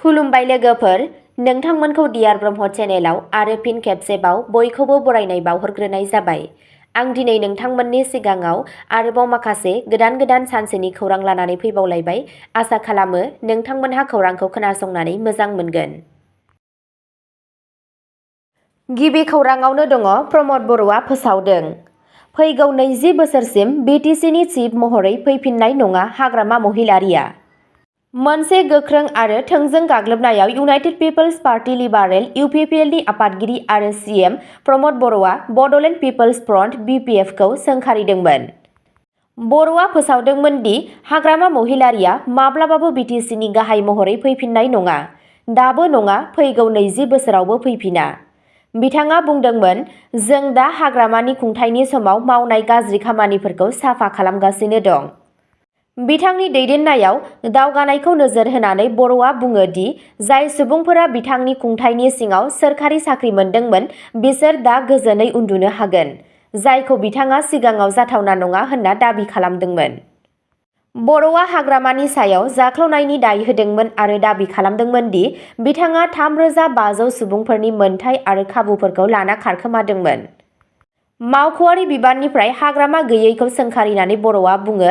खुलुमबाय लोगोफोर, नोंथांमोनखौ डियार ब्रह्म चेनेलाव आरो फिन खेबसेबाव बयखौबो बरायनाय बावहरग्रोनाय जाबाय। आं दिनै नोंथांमोननि सिगाङाव आरोबाव माखासे गोदान सानसेनि खौरां लानानै फैबावलायबाय। आसा खालामो नोंथांमोनहा खौरांखौ खोनासंनानै मोजां मोनगोन। गिबि खौराङावनो दङ प्रमद बर'आ फोसावदों। फैगौ 20 बोसोरसिम BTCनि चिफ महरै फैफिननाय नङा हाग्रामा महिलारीआ। मोनसे गोख्रों आरो थोंजों गाग्लोबनायाव इउनाइटेड पिपल्स पार्टी लिबारेल UPPLनि आफादगिरि आरो CM प्रमद बर'आ बड'लेण्ड पिपल्स फ्रन्ट BPF खौ सोंखारिदोंमोन। बर'आ फोसावदोंमोन दि हाग्रामा महिलारीआ माब्लाबाबो BTCनि गाहाय महरै फैफिननाय नङा, दाबो नङा, फैगौ 20 बोसोरावबो फैफिना। बिथाङा बुंदोंमोन, जों दा हाग्रामानि खुंथायनि समाव मावनाय गाज्रि खामानिफोरखौ साफा खालामगासिनो दं। बिथांनि दैदेननायाव दावगानायखौ नोजोर होनानै बर'आ बुङो दि जाय सुबुंफोरा बिथांनि खुंथायनि सिङाव सोरखारि साख्रि मोनदोंमोन बिसोर दा गोजोनै उन्दुनो हागोन, जायखौ बिथाङा सिगाङाव जाथावना नङा होनना दाबि खालामदोंमोन। बर'आ हाग्रामानि सायाव जाख्ल'नायनि दाय होदोंमोन आरो दाबि खालामदोंमोन दि बिथाङा 3500 सुबुंफोरनि मोनथाय आरो खाबुफोरखौ लाना खारखोमादोंमोन। मावख'आरि बिबाननिफ्राय हाग्रामा गैयैखौ सोंखारिनानै बर'आ बुङो,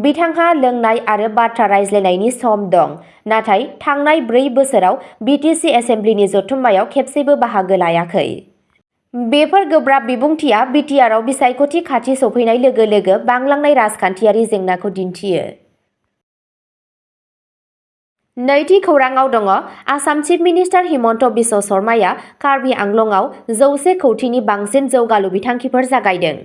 बिथांहा लोंनाय आरो बाथ्रा रायज्लायनायनि सम दं, नाथाय थांनाय 4 बोसोराव BTC एसेम्ब्लिनि जथुम्मायाव खेबसेबो बाहागो लायाखै। बेफोर गोब्राब बिबुंथिया BTRआव बिसायख'थि खाथि सफैनाय लोगो लोगो बांलांनाय राजखान्थियारि जेंनाखौ दिन्थियो। नैथि खौराङाव दङ आसाम चिफ मिनिस्टार हिमन्त बिश्व शर्माया कार्बि आंलंआव 100 कौटिनि बांसिन जौगालु बिथांखिफोर जागायदों।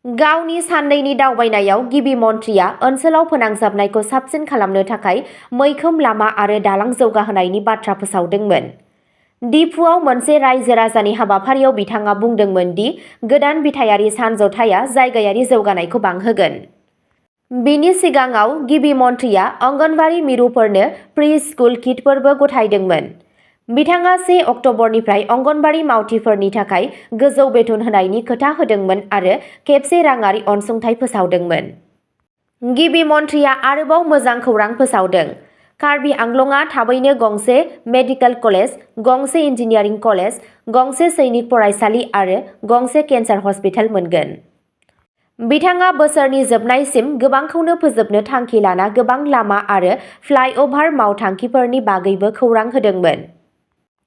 गावनि साननैनि दावबायनायाव गिबि मन्थ्रिया ओनसोलाव फोनांजाबनायखौ साबसिन खालामनो थाखाय मैखोम लामा आरो दालां जौगाहोनायनि बाथ्रा फोसावदोंमोन। दिफुआव मोनसे रायजो राजानि हाबाफारियाव बिथाङा बुंदोंमोन दि गोदान बिथायारि सानज'थाया जायगायारि जौगानायखौ बांहोगोन। बिनि सिगाङाव गिबि मन्थ्रिया अंगनवाड़ी मिरुफोरनो प्रि स्कुल किटफोरबो गथायदोंमोन। बिथाङा 1 अक्ट'बरनिफ्राय अंगनवाड़ी मावथिफोरनि थाखाय गोजौ बेथन होनायनि खोथा होदोंमोन आरो खेबसे राङारि अनसुंथाइ फोसावदोंमोन। गिबि मन्थ्रिया आरोबाव मोजां खौरां फोसावदों। कार्बि आंलंआ थाबैनो गंसे मेडिकेल कलेज, गंसे इन्जिनियारिं कलेज, गंसे सैनिक फरायसालि आरो गंसे केन्सार हस्पिटाल मोनगोन। बिथाङा बोसोरनि जोबनायसिम गोबांखौनो फोजोबनो थांखि लाना गोबां लामा आरो फ्लाइअभार मावथांखिफोरनि बागैबो खौरां होदोंमोन।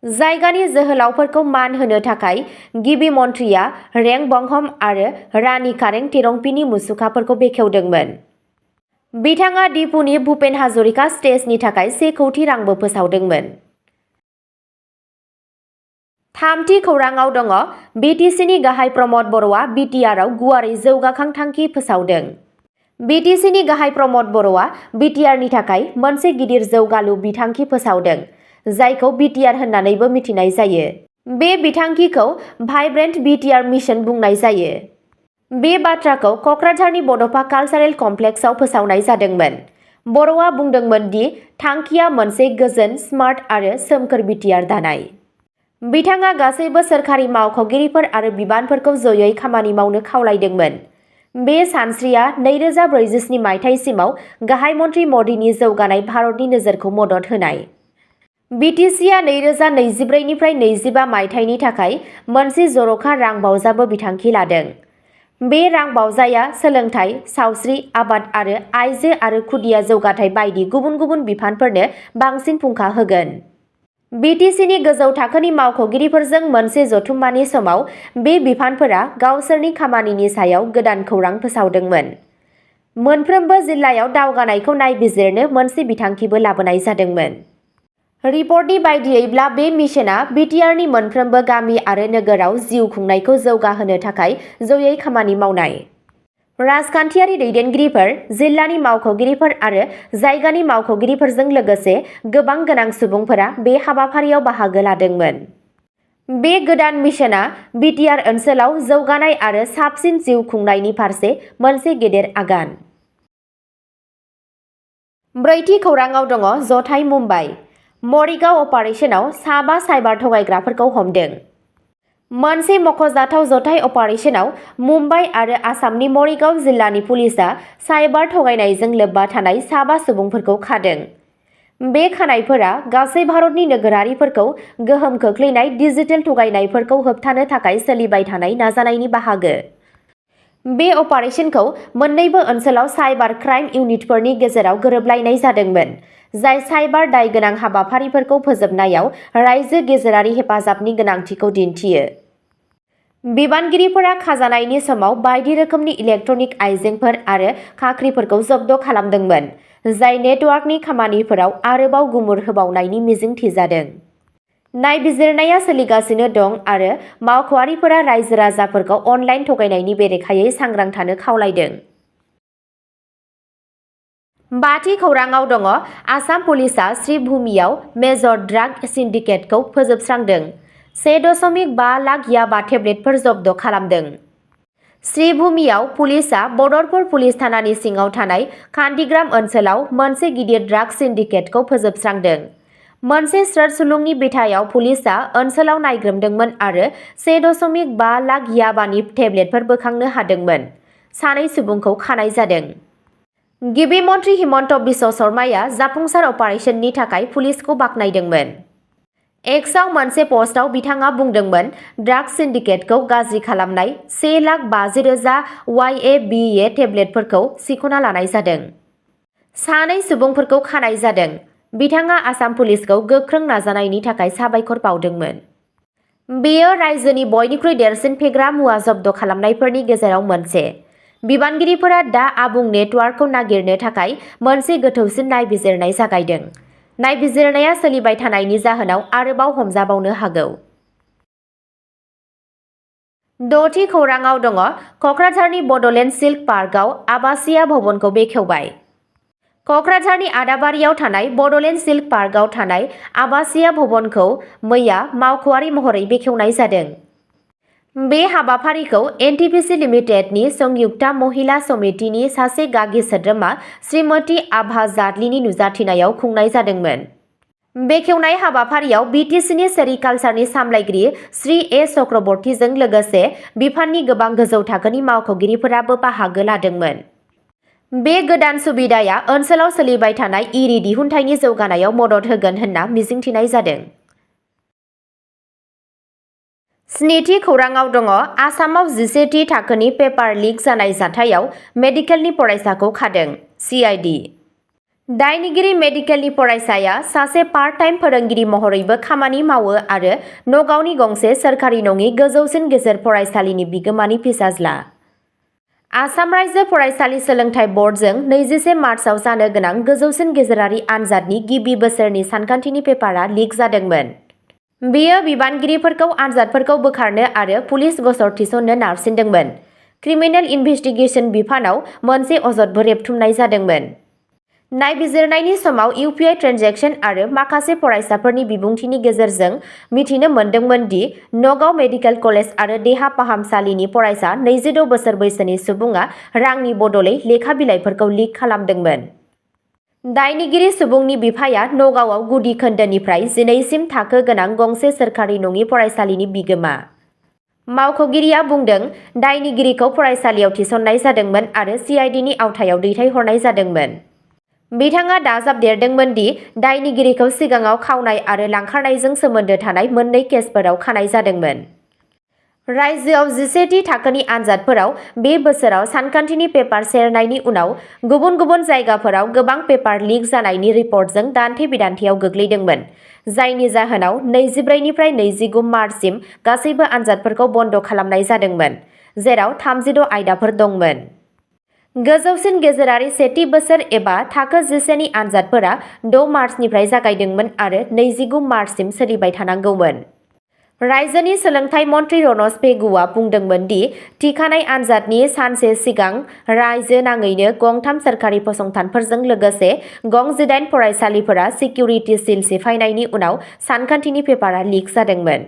जायगानि जोहोलावफोरखौ मान होनो थाखाय गिबि मन्थ्रिया रेंबंहम आरो रानि कारें तिरंपिनि मुसुखाफोरखौ बेखेवदोंमोन। बिथाङा दिफुनि भुपेन हाजरिका स्टेजनि थाखाय 1 कौटि रांबो फोसावदोंमोन। थामथि खौराङाव दङ BTCनि गाहाय प्रमद बर'आ BTRआव गुवारै जौगाखां थांखि फोसावदों। BTCनि गाहाय प्रमद बर'आ BTRनि थाखाय मोनसे गिदिर जौगालु बिथांखि फोसावदों, जायखौ BTR होननानैबो मिथिनाय जायो। बे बिथांखिखौ भाइब्रेन्ट BTR मिशन बुंनाय जायो। बे बाथ्राखौ क'क्राझारनि बड'फा कालचारेल कमप्लेक्सआव फोसावनाय जादोंमोन। बर'आ बुंदोंमोन दि थांखिया मोनसे गोजोन, स्मार्ट आरो सोमखोर BTR दानाय। बिथाङा गासैबो सोरखारि मावख'गिरिफोर आरो बिबानफोरखौ जयै खामानि मावनो खावलायदोंमोन। बे सानस्रिया 2047 मायथाइसिमाव गाहाय मन्थ्रि मदिनि जौगानाय भारतनि नोजोरखौ मदद होनाय। BTCआ 2024 निफ्राय 25 मायथाइनि थाखाय मोनसे जर'खा रां बावजाबो बिथांखि लादों। बे रां बावजाया सोलोंथाइ, सावस्रि, आबाद आरो आइजो आरो खुदिया जौगाथाय बायदि गुबुन बिफानफोरनो बांसिन फुंखा होगोन। BTCनि गोजौ थाखोनि मावख'गिरिफोरजों मोनसे जथुम्मानि समाव बे बिफानफोरा गावसोरनि खामानिनि सायाव गोदान खौरां फोसावदोंमोन। मोनफ्रोमबो जिल्लायाव दावगानायखौ नायबिजिरनो मोनसे बिथांखिबो लाबोनाय जादोंमोन। रिपर्टनि बायदियैब्ला बे मिशनआ BTRनि मोनफ्रोमबो गामि आरो नोगोराव जिउ खुंनायखौ जौगाहोनो थाखाय जयै खामानि मावनाय। राजखान्थियारि दैदेनगिरिफोर, जिल्लानि मावख'गिरिफोर आरो जायगानि मावख'गिरिफोरजों लोगोसे गोबां गोनां सुबुंफोरा बे हाबाफारियाव बाहागो लादोंमोन। बे गोदान मिशनआ BTR ओनसोलाव जौगानाय आरो साबसिन जिउ खुंनायनि फारसे मोनसे गेदेर आगान। ब्रैथि खौराङाव दङ जथाय मुम्बाइ। मरिगाव अपारेशनाव साबा साइबार थगायग्राफोरखौ हमदों। मोनसे मख'जाथाव जथाय अपारेशनाव मुम्बाइ आरो आसामनि मरिगाव जिल्लानि पुलिसआ साइबार थगायनायजों लोब्बा थानाय साबा सुबुंफोरखौ खादों। बे खानायफोरा गासै भारतनि नोगोरारिफोरखौ गोहोम खोख्लैनाय डिजिटेल थगायनायफोरखौ होबथानो थाखाय सोलिबाय थानाय नाजानायनि बाहागो। बे अपारेशनखौ मोन्नैबो ओनसोलाव साइबार क्राइम इउनिटफोरनि गेजेराव गोरोबलायनाय जादोंमोन, जाय साइबार दाय गोनां हाबाफारिफोरखौ फोजोबनायाव रायजो गेजेरारि हेफाजाबनि गोनांथिखौ दिन्थियो। बिबानगिरिफोरा खाजानायनि समाव बायदि रोखोमनि इलेक्ट्रनिक आइजेंफोर आरो खाख्रिफोरखौ जब्द खालामदोंमोन, जाय नेटवार्कनि खामानिफोराव आरोबाव गुमुर होबावनायनि मिजिं थिजादों। नायबिजिरनाया सोलिगासिनो दं आरो मावख'आरिफोरा रायजो राजाफोरखौ अनलाइन थगायनायनि बेरेखायै सांग्रां थानो खावलायदों। बाथि खौराङाव दङ आसाम पुलिसआ श्रीभूमियाव मेजर ड्राग सिन्डिकेटखौ फोजोबस्रांदों। 1.5 लाख याबा टेब्लेटफोर जब्द खालामदों। श्रीभूमियाव पुलिसआ बदरपुर पुलिस थानानि सिङाव थानाय कान्दिग्राम ओनसोलाव मोनसे गिदिर ड्राग सिन्डिकेटखौ फोजोबस्रांदों। मोनसे स्रोत-सुलुंनि बिथायाव पुलिसआ ओनसोलाव नायग्रोमदोंमोन आरो 1.5 लाख याबानि टेब्लेटफोर बोखांनो हादोंमोन। 2 सुबुंखौ खानाय जादों। गिबि मन्थ्रि हिमन्त बिश्व शर्माया जाफुंसार अपारेशननि थाखाय पुलिसखौ बाख्नायदोंमोन। एक्सआव मोनसे पस्टआव बिथाङा बुंदोंमोन, ड्राग सिन्डिकेटखौ गाज्रि खालामनाय 1,50,000 YABA टेब्लेटफोरखौ सिख'ना लानाय जादों। 2 सुबुंफोरखौ खानाय जादों। बिथाङा आसाम पुलिसखौ गोख्रों नाजानायनि थाखाय साबायखर बावदोंमोन। बेयो रायजोनि बयनिख्रुइ देरसिन फेग्रा मुवा जब्द खालामनायफोरनि गेजेराव मोनसे। बिबानगिरिफोरा दा आबुं नेटवार्कखौ नागिरनो थाखाय मोनसे गोथौसिन नायबिजिरनाय जागायदों। नायबिजिरनाया सोलिबाय थानायनि जाहोनाव आरोबाव हमजाबावनो हागौ। 6थि खौराङाव दङ क'क्राझारनि बड'लेण्ड सिल्क पार्कआव आबासिया भवनखौ बेखेवबाय। क'क्राझारनि आदाबारियाव थानाय बड'लेण्ड सिल्क पार्कआव थानाय आबासिया भवनखौ मैया मावख'आरि महरै बेखेवनाय जादों। बे हाबाफारिखौ एनटिपिसि लिमिटेडनि संयुक्ता महिला समितिनि सासे गागि सोद्रोमा श्रीमती आभा जाटलिनि नुजाथिनायाव खुंनाय जादोंमोन। बेखेवनाय हाबाफारियाव बिटिसिनि सेरिकालचारनि सामलायगिरि श्री ए चक्रबर्तीजों लोगोसे बिफाननि गोबां गोजौ थाखोनि मावख'गिरिफोराबो बाहागो लादोंमोन। बे गोदान सुबिदाया ओनसोलाव सोलिबाय थानाय इरि दिहुनथायनि जौगानायाव मदद होगोन होनना मिजिंथिनाय जादों। 7थि खौराङाव दङ आसामाव 11थि थाखोनि पेपार लिक जानाय जाथायाव मेडिकेलनि फरायसाखौ खादों। सिआइडि दायनिगिरि मेडिकेलनि फरायसाया सासे पार्ट टाइम फोरोंगिरि महरैबो खामानि मावो आरो नगावनि गंसे सोरखारि नङि गोजौसिन गेजेर फरायसालिनि बिगोमानि फिसाज्ला। आसाम रायजो फरायसालि सोलोंथाइ बर्डजों 21 मार्चआव जानो गोनां गोजौसिन गेजेरारि आनजादनि गिबि बोसोरनि सानखान्थिनि पेपारआ लिक जादोंमोन। बेयो बिबानगिरिफोरखौ आनजादफोरखौ बोखारनो आरो पुलिस गसर थिसननो नारसिनदोंमोन। क्रिमिनेल इनभेस्टिगेसन बिफानाव मोनसे अजदबो रेबथुमनाय जादोंमोन। नायबिजिरनायनि समाव इउपिआइ ट्रेन्जेकसन आरो माखासे फरायसाफोरनि बिबुंथिनि गेजेरजों मिथिनो मोन्दोंमोन दि नगाव मेडिकेल कलेज आरो देहा फाहामसालिनि फरायसा 26 बोसोर बैसोनि सुबुङा रांनि बदलै लेखा बिलाइफोरखौ लिक खालामदोंमोन। दायनिगिरि सुबुंनि बिफाया नगावआव गुदि खोन्दोनिफ्राय 12सिम थाखो गोनां गंसे सोरखारि नङि फरायसालिनि बिगोमा। मावख'गिरिया बुंदों, दायनिगिरिखौ फरायसालियाव थिसननाय जादोंमोन आरो सिआइडिनि आवथायाव दैथायहरनाय जादोंमोन। बिथाङा दाजाबदेरदोंमोन दि दायनिगिरिखौ सिगाङाव खावनाय आरो लांखारनायजों सोमोन्दो थानाय मोननै केसफोराव खानाय जादोंमोन। रायजोआव 11थि थाखोनि आनजादफोराव बे बोसोराव सानखान्थिनि पेपार सेरनायनि उनाव गुबुन गुबुन जायगाफोराव गोबां पेपार लिक जानायनि रिपर्टजों दान्थे-बिदान्थेयाव गोग्लैदोंमोन, जायनि जाहोनाव 24 निफ्राय 25 मार्चसिम गासैबो आनजादफोरखौ बन्द खालामनाय जादोंमोन, जेराव 36 आयदाफोर दंमोन। गोजौसिन गेजेरारि सेथि बोसोर एबा थाखो 11 नि आनजादफोरा 6 मार्चनिफ्राय जागायदोंमोन आरो 29 मार्चसिम सोलिबाय थानांगौमोन। रायजोनि सोलोंथाइ मन्थ्रि रनज पेगुआ बुंदोंमोन दि थिखानाय आनजादनि सानसे सिगां रायजो नाङैनो गं3 सोरखारि फसंथानफोरजों लोगोसे गं 18 फरायसालिफोरा सिकिउरिटि सिल सिफायनायनि उनाव सानखान्थिनि पेपारआ लिक जादोंमोन।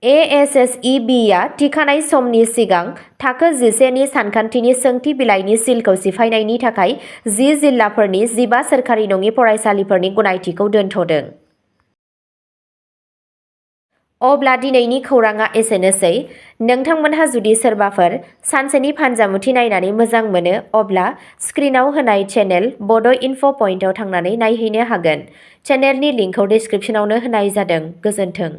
एएसएसइबिआ थिखानाय समनि सिगां थाखो 11 नि सानखान्थिनि सोंथि बिलाइनि सिलखौ सिफायनायनि थाखाय 10 जिल्लाफोरनि 15 सोरखारि नङि फरायसालिफोरनि गनायथिखौ दोनथ'दों। अब्ला दिनैनि खौराङा एसेनोसै। नोंथांमोनहा जुदि सोरबाफोर सानसेनि फानजामुथि नायनानै मोजां मोनो अब्ला स्क्रिनाव होनाय चेनेल बड' इनफ' पइन्टआव थांनानै नायहैनो हागोन। चेनेलनि लिंकखौ डिस्क्रिप्शनावनो होनाय जादों। गोजोन्थों।